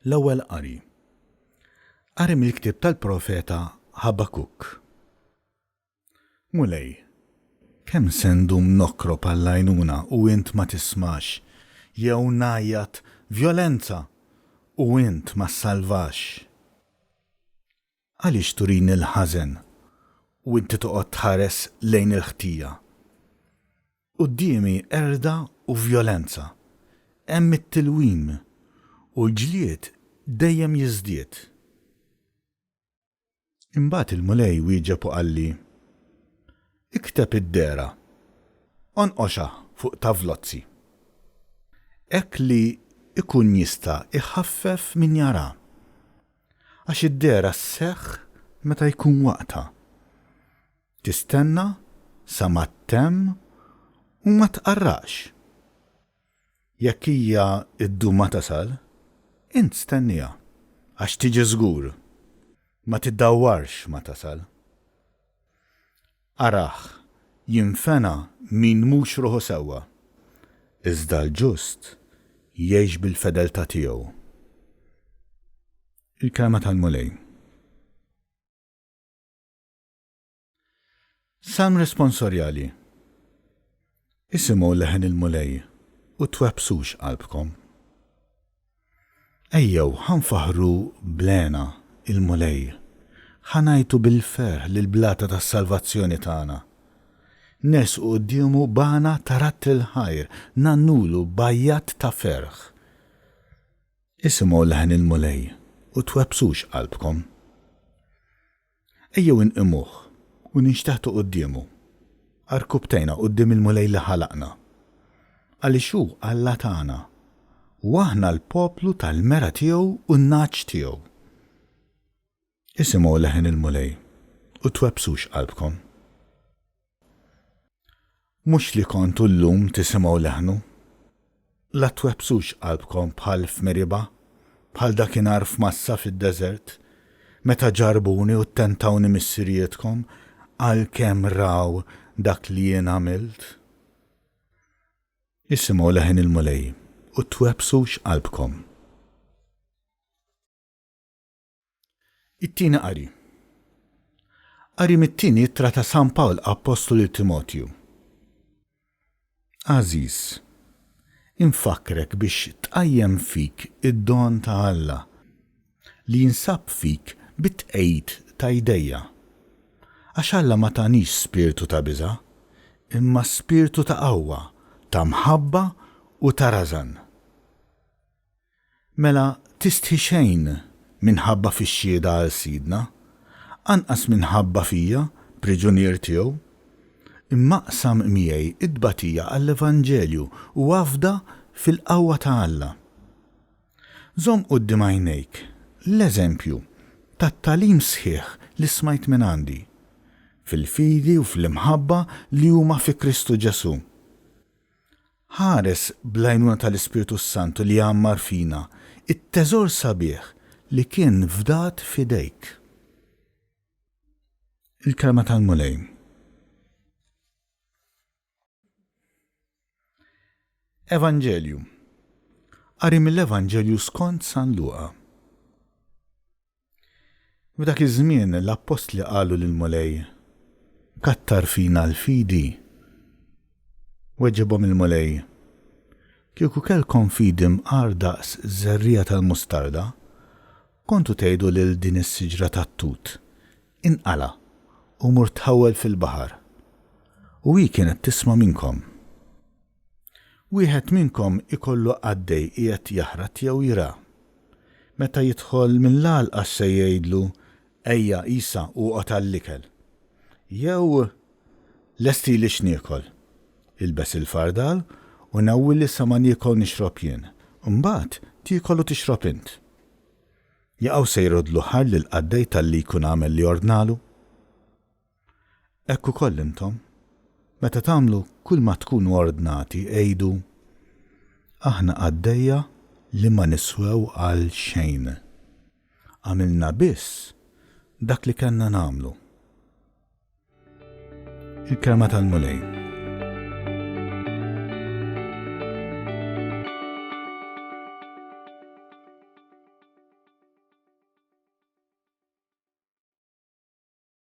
L-Ewwel Qari. Qari mill-ktieb tal-profeta Ħabakuk. Mulej, kemm se ndum nokrob għall-għajnuna u int ma tismax, jew ngħajjat vjolenza u int ma ssalvax? Għaliex turini l-ħażen u inti toqgħod tħares lejn il-ħtija? Quddiemi qerda u vjolenza, hemm it-tilwim, u l-ġlied dejjem jiżdied. Imbagħad il-Mulej wieġeb u qalli, Ikteb id-dehra, onqoxha fuq tavlozzi, hekk li jkun jista' jħaffef min jaraha, għax id-dehra sseħħ meta jkun waqtha. Tistenna sa ma ttemm u ma tqarraqx. Jekk hija ddum ma tasal, int stenniha, għax tiġi żgur, ma tiddawwarx ma tasal. Arah, jinfena min mhux ruħu sewwa, iżda l-ġust jgħix bil-fedeltà tiegħu. Il-Kelma tal-Mulej. Salm responsorjali. Isimgħu leħen il-Mulej u twebbsux qalbkom. Ejjew ħa nfaħħru bl-hena il-Mulej, ħa ngħajtu bil-ferħ lill-blata tas-salvazzjoni tagħna. Nersqu quddiemu b'għana ta' radd il-ħajr, ngħannulu b'għajjat ta' ferħ. Isimgħu leħen il-Mulej u twebbsux qalbkom. Ejjew inqimuh u ninxteħtu quddiemu, għarkupptejna quddiem il-Mulej li ħalaqna. Għaliex hu Alla tagħna, u aħna l-poplu tal-mergħa tiegħu u n-nagħaġ tiegħu. Isimgħu leħen il-Mulej u twebbsux qalbkom. Mhux li kontu llum tisimgħu leħnu. La twebbsux qalbkom bħal f'Meriba, bħal dakinhar f'Massa fid-deżert, meta ġarrbuni u ttentawni missirijietkom, għalkemm raw dak li jien għamilt. Isimgħu leħen il-Mulej u twebbsux qalbkom. It-tieni qari. Qari mit-tieni ittra ta' San Pawl Appostlu lil Timotju. Għażiż, infakkrek biex tqajjem fik id-don ta' Alla li jinsab fik bit-tqegħid ta' jdejja. Għax Alla ma tanix spirtu ta' biża', imma spirtu ta' qawwa, ta' mħabba u ta' rażan. Mela tistħi xejn minħabba fix-xhieda għal Sidna, anqas minħabba fija, priġunier tiegħu. Imma aqsam miegħi t-tbatija għall-evanġelju u afda fil-qawwa ta' Alla. Żomm quddiem għajnejk l-eżempju tat-tagħlim sħiħ li smajt mingħandi, fil-fidi u fl-imħabba li huma fi Kristu Ġesù. Ħares, bl-għajnuna tal-Ispirtu s-Santu li jgħammar fina, it-teżor sabiħ li kien fdat f'idejk. Il-Kelma tal-Mulej. Evanġelju. Qari mill-Evanġelju skont San Luqa. F'dak iż-żmien l-appostli qalu lill-Mulej, Kattar fina l-fidi. Weġibhom il-Mulej, Kieku kellkom fidi mqar daqs żerriegħa tal-mustarda, kontu tgħidu lil din is-siġra tat-tut, 'Inqala' u mur tħawwel fil-baħar', u hi kienet tisma' minnkom. Wieħed minnkom ikollu qaddej qiegħed jaħrat jew jrgħa. Meta jidħol mill-għalqa x'se jgħidlu, 'Ejja, isa u oqgħod għall-ikel'? Jew, 'Lestili x'niekol. Ilbes il-fardal u newwilli sa ma niekol nixrob jien, imbagħad tiekol u tixrob int'? Jaqaw se jroddlu ħajr lill-qaddej talli jkun għamel li ordnalu? Hekk ukoll intom, meta tagħmlu kulma tkunu ordnati, għidu, 'Aħna qaddejja li ma niswew għal xejn. Għamilna biss dak li kellna nagħmlu. Il-Kelma tal-Mulej.